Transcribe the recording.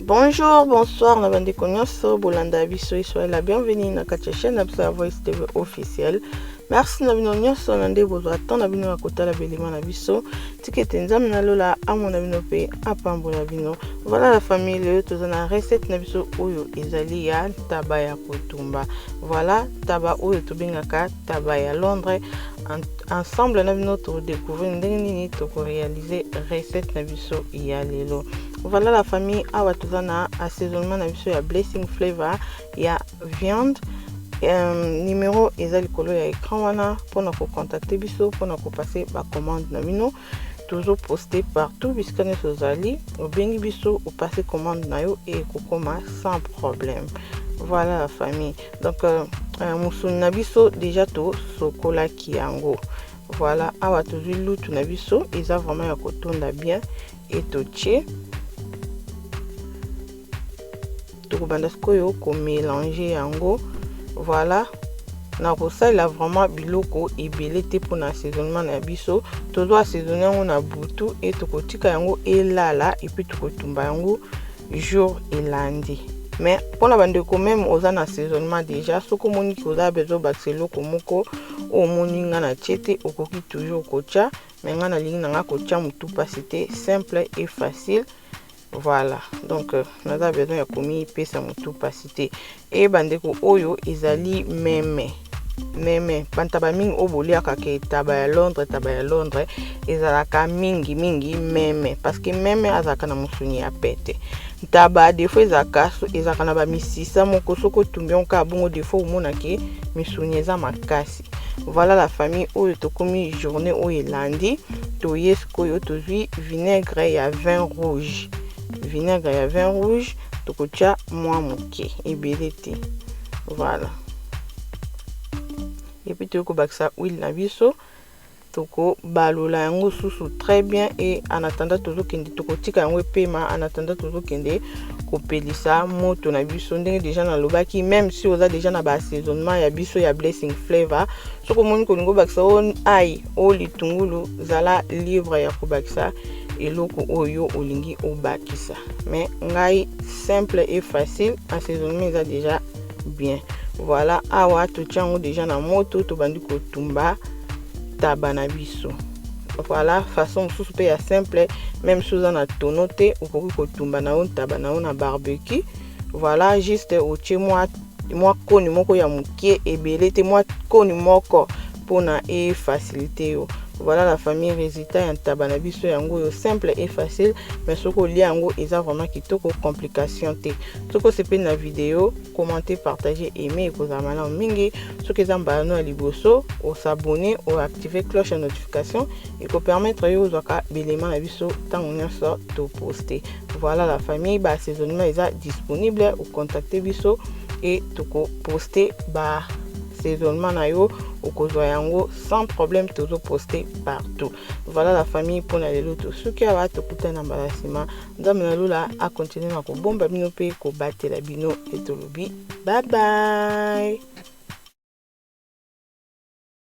Bonjour, bonsoir na bandeko nyonso bolanda biso, soyez la bienvenue na kati ya chaîne na biso ya Voice TV officielle. Merci na bino nyonso na nde bozwa temps na bino ya kotala belema na biso. Tika ete Nzambe na lola amona bino mpe apambola bino. Voilà la famille, lelo toza na recette na biso oyo ezali ya ntaba ya kotumba. Voilà taba oyo tobengaka taba ya Londres. Ensemble na bino todécouvrir ndenge nini tokoréaliser recette na biso ya lelo. Voilà la famille, awa toza na assaisonnement na biso ya Blessing Flavor ya viande. Numéro eza likolo ya écran wana mpona kocontacter biso, mpona kopasser bacommande na bino. Tozoposte partout, bisika nyonso ozali, obengi biso, opasser commande na yo ekokoma sans problème. Voilà la famille, donc mosuni na biso déjà tosokolaki yango. Voilà, awa tozwi lutu na biso, eza vraiment ya kotonda bien e totie. Tokobanda sikoyo komélanger yango. Voilà, na kosalela vraiment biloko ebele te mpona assaisonnement na biso. Tozwa assaisonner yango na butu e tokotika yango elala, et puis tokotumba yango jour elandi. Mais mpona bandeko, même oza na assaisonnement déjà, soki omoni oza besoin obakisa eloko moko oyo omoni nga na tie te, okoki toujours kotia. Mais nga nalingi na nga kotia motu mpasi te, simple et facile. Voilà, donc naza besoin ya komipesa motu mpasi te. E bandeko, oyo ezali meme meme bantaba mingi oyo boliaka ke taba ya Londres. Taba ya Londres ezalaka mingi mingi meme, parce que meme azalaka na mosuni ya pete. Ntaba des fois ezalaka na bamisisa moko, soki otumbi yango kaka bongo, des fois omonake misuni eza makasi. Voilà la famille, oyo tokomi journée oyo elandi. Toye sikoyo, tozwi vinaigre ya vin rouge. Vinaigre ya vin rouge tokotia mwa moke, ebele te. Voilà, et puis toyei kobakisa huile na biso, tokobalola yango susu très bien. Et en attendant tozokende, tokotika yango epema. En attendant tozokende kopelisa moto na biso. Ndenge déjà nalobaki, même si oza déjà na baassaisonnement ya biso ya Blessing Flavor, soki omoni kolingi obakisa o ai o litungulu, zala libre ya kobakisa eloko oyo olingi obakisa. Mais ngai, simple et facile, assaisonnement eza déjà bien. Voilà, awa totia yango déjà na moto, tobandi kotumba taba na biso. Voilà, façon mosusu mpe ya simple, même si oza na tono te, okoki kotumba na yo ntaba na yo na barbecue. Voilà, juste otie mwa koni moko ya moke, ebele te, mwa koni moko mpona efaciliter yo. Voilà la famille, résultat ya ntaba na biso yango oyo, simple et facile. Mais soki olia yango, eza vraiment kitoko, complication te. Soki osepeli na video, commenter, partager, aimer, ekozala malamu mingi. Soki eza mbala no ya liboso, os'abonner, oactiver cloche ya notification, ekopermettre yo ozwaka belema na biso ntango nyonso toposte. Voilà la famille, baassaisonnement eza disponible, ocontacter biso e tokoposte ba assaisonnement na yo, okozwa yango sans problème, tozoposte partout. Voilà la famille, mpona lelo tosuki awa, tokutana na mbala nsima. Nzambe na lola akontinue na kobomba bino mpe kobatela bino. E tolobi bye bye.